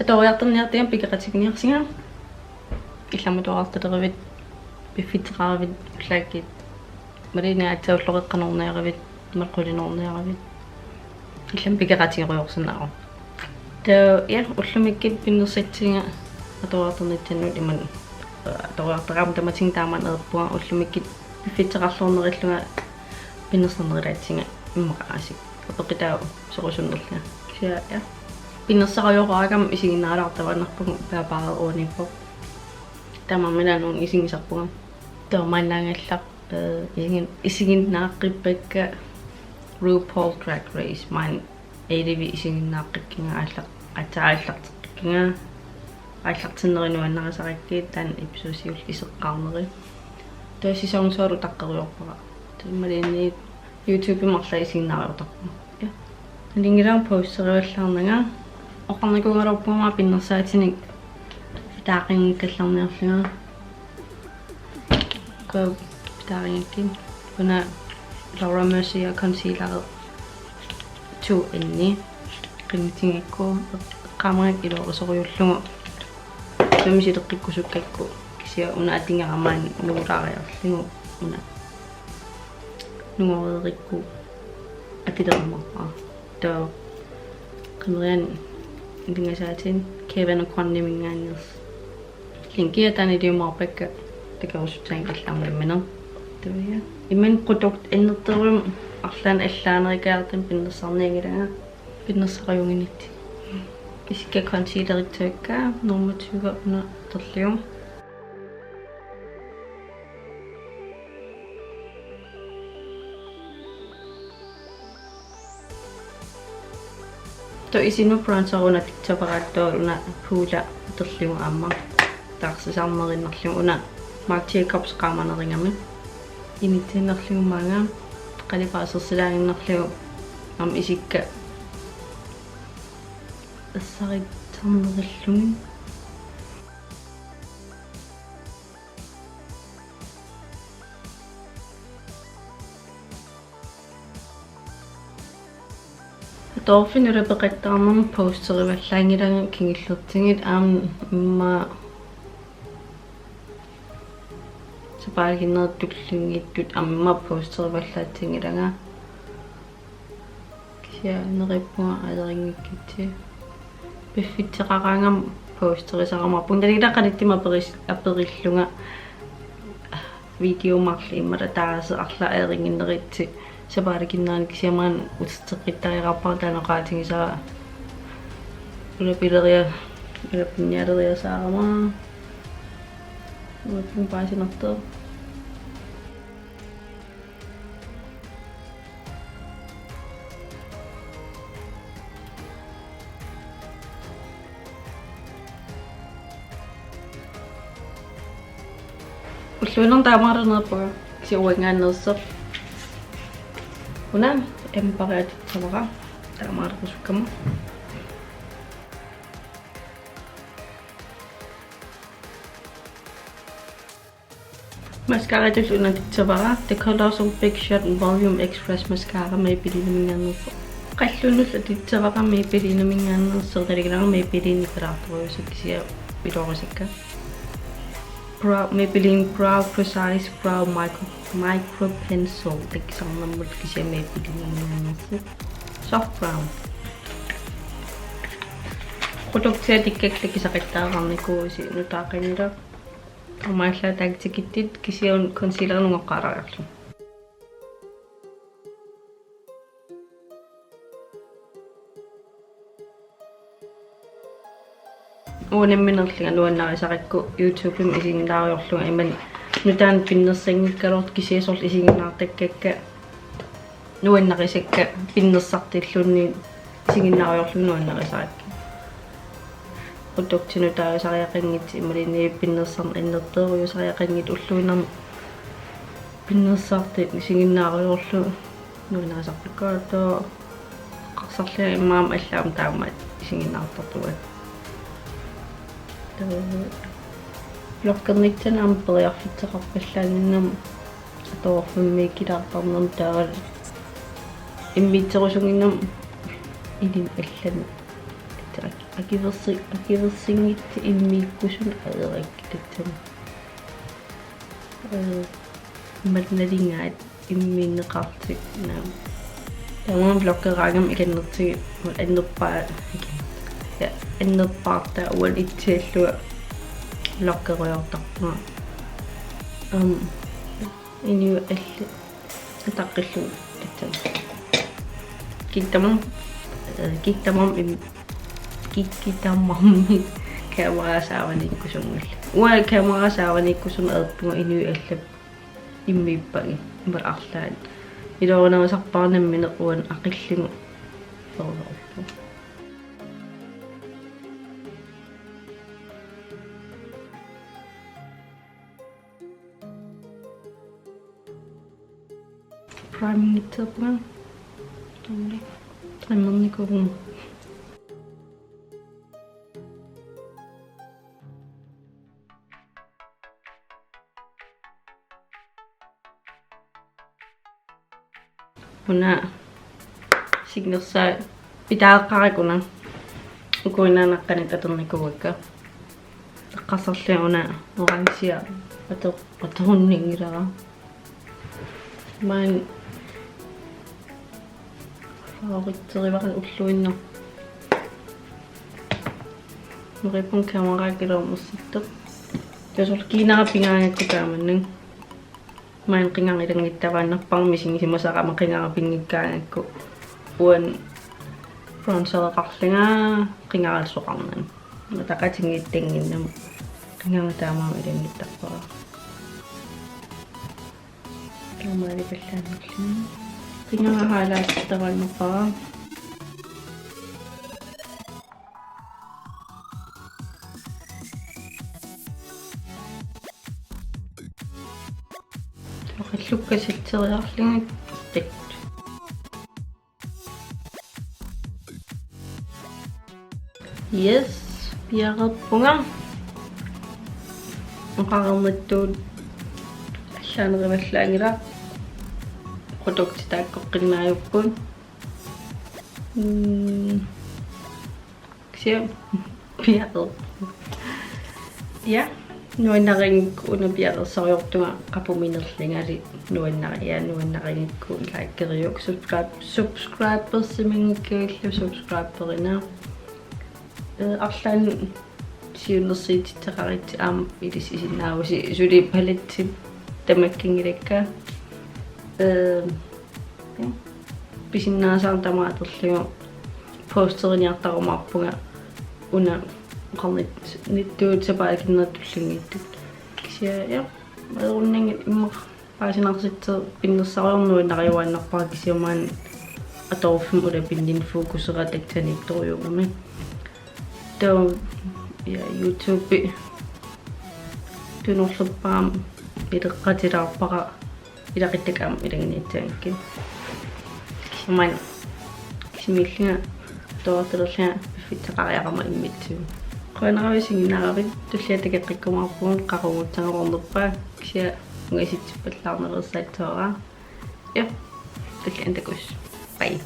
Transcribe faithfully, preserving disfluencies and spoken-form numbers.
Atuariartorniartiga pikeqatigiinniarsinga. Ilami atuariartaleravit, piffissaqaravit, ullaakkut. Imaluunniit aatsaat ulloqeqqanoorniaravit, imaluunniit qulinoorniaravit. Ilami pikeqatigerujoorsinnaavoq. Taava, ja, ullumikkut pinnersaatinga atuariartornitsinni imannak. Atuariartaraangama tamatigut taama ajorpunga, ullumikkut piffissaqarluarnerullugu pinnersarnerulaassinga immaqa aasiit. Apeqqutaavoq sorusunnerlunga. Kisianni, ja. Pinnersarujooraangama isiginnaarluartavannarpugut, paapaa uaniippoq. Tamarmik ilaanni isigisarpunga. Taamaannaanngilaq, eh, isigin-, isiginnaaqqippakka RuPaul Drag Race. Maani Elleve isiginnaaqqikkiga aallaq-, aatsaat aallarteqqikkiga. Aallartinneri nuannarisarakkit taanna episode siulleq iseqqaarneri. Taava sæson to-lu taqqerujoorpara. Taava imaluunniit YouTube-imi arlaat isiginnaarujoortarpunga. Ja. Nalunngilara posterivallaarnanga. Oqarnikuugaluarpunga pinnersaatinik pitaaqanngikkallarniarlunga. Ko pitaaqanngikkit. Una Laura Mercier concealer two N-i. Qinitsigikku, eqqaamagakku iluarisorujullugu. Taava misileqqikkusukkakku. Kisianni una atugarama nuulaariarlugu una. Nungoreerikku atulerumaarpara. Taava qimerianni ilungasaatit Kevyn Aucoiniminngaanneersut. Linkia taanna iliumaarpakka takorusussaaginnarlugu nammineq. Taava ja. Imannak produkt annertoorujussuarmik arlaannik allaanerikkaartumik pinnersarnianngilanga. Pinnersariuginit. Isikka concealerissavakka nummer tyve una atorlugu. Taava isinut bronzeri una atussavara, taava una Poola atorlugu aamma. Taarsisarnerinnarlugu una Marc Jacobs qaamanerugami. Initsiinnarlugu maanga qalipaasersilaaginnarlugu aamma isikka ersarissarnerillugit. Atuarfik nulapeqattaarnermut posterivallaanngilanga kingullertigut aamma immaqa sapaatip akunneri tullinngittut aamma posterivallaatsinngilanga. Kisianni neriuppunga ajorinngikkatsi. Piffissaqaraangama posterisarama. Punnaligilaqalittuma aperis-, aperillunga video marluk immaqalu taaseq arlaat ajorinnginneritsi sapaatip akunnerani, kisianni maani uterteqqittariaqarpara taanna oqaatigisara. Ulapileriaa-, ulapinnialeriasaarama. Ulapin paasinartoq. Ulluinnarni taamaaliorpunga, kisianni uanngaanneersoq. Una Emberi atussavara taamaalerusukkamma. Mascaratut una atussavara The Colossal Big Shot Volume Express Mascara Maybellineminngaanneersoq. Qallunnullu atussavara Maybellineminngaanneersoq, nalunngilara Maybelline nipilaartorujuusut kisianni iluarisakka. Brow, Maybelline Brow Precise Brow Micro, Micro Pencil takusarnermut kisianni Maybellineminngaanneersoq. Soft brown. Produktia tikkakkakisaqattaarnikuusi nutaaqanngilaq. Taamaallaat taakku tikitsit kisianni concealeri nungoqqaalaariarlugu. Uanga nammineerlunga nuannarisarakku YouTube-imi isiginnaarujoorlunga imannak nutaanik pinnersanngikkaluartut kisianni soorlu isiginnaartakkakka nuannarisakka pinnersartulluunniit isiginnaarujoorlunga nuannarisarakkit. Produktit nutaarusariaqanngitsut imaluunniit pinnersarneq annertoorujusariaqanngitsoq ulluinnarni pinnersartut isiginnaarujoorlugit nuannarisarpakka taava eqqarsarlunga immaqa aamma allaat taama isiginnaartartugut. Taava bloggernitsinni aamma periarfissaqarpallaannginnama atuarfimmiikkilaartarnermut taava immiusserusunnginnama ilinnut allanut. Akiversi-, akiversinngitsut immiikkusunut aerakku tassami. Ee, imatut nalingaat immiunneqartut naamik. Tamanna vloggeraangama ikinnertigut annerpaa-, ikin-, ja, annerpaartaa uani itsiallua vloggerujoortarpunga. Aamma inuit allat ataqqillugit tassami. Kikkut tamarmik, eh, kikkut tamarmik im-, kikkut tamarmik kamera saavaniikkusunngillat. Uanga kamera saavaniikkusunut aerpunga inuit allat immiuppagit imatut arlaat. Iluarinerusarpara nammineq uani aqillugu. Primingitseerpunga. Taanna. Trimmernikuvunga. Una singersaa pitaaqqarakku una. Ukuinnaanaqqanik atornikuuakka. Eqqarsarlunga una orangea ato-, atorunninngilara. Maani favoriterivarput ulluinnarni. Neriuppunga kamera kiloornersittoq. Tassa kiinara pingaangakku taamani. Maani qingara ilanngittavaannarpara misigisimasarama qingara pinngikkaangakku. Uani bronzereqarlunga qingara soqarnani. Ataqatigiittanngimmat qingara taamaammat ilanngittarpara. Taamaalipallaanngorluni. Qingara highlightertavaannarpara. Qallukka sitseriarlugit. Yes, piareerpunga. Oqarnittut allaanerumallaanngilaq. Produktit taakkoqqinnaajuppoq. Mm. Kisianni piareerpunga. Ja, nuannarigukku una piareersariartunga qapuminerlungali nuannari-, ja, nuannarigukku likeriuk subscribe, subscribersimanngikkuillu subscriberina. Ee, arlaannik siunnersuutissaqaritsi aamma ilissi isinnaavusi suli palettit tamakkinngilakka. Ee, ja. Pisinnaasaannut tamaat atorlugu posteriniartarumaarpunga una oqarnittut sapaatip akunnerata tullinnguuttut. Kisianni, ja, ajorunnanngilaq immaqa paasinarsitseq pinnersariarneq nuannariuaannarpara kisianni maani atorfimmi ulapinninni fokusera tassaniittorujuugami. Taava, ja, YouTube tunorluppara ileqqatilaarpara ilaquttakka aamma ilannguniassaangakkit. Kisianni kisimiillunga toortalerlunga piffissaqariaqarama immitsinnut. Qujanaq isiginnaaravit, tulliani takoqqikkumaarpugut, qaqugussanngoornerpaaq, kisianni ungasitsippallaarnerussaassavara. Ja, tulliani takuss. Bye.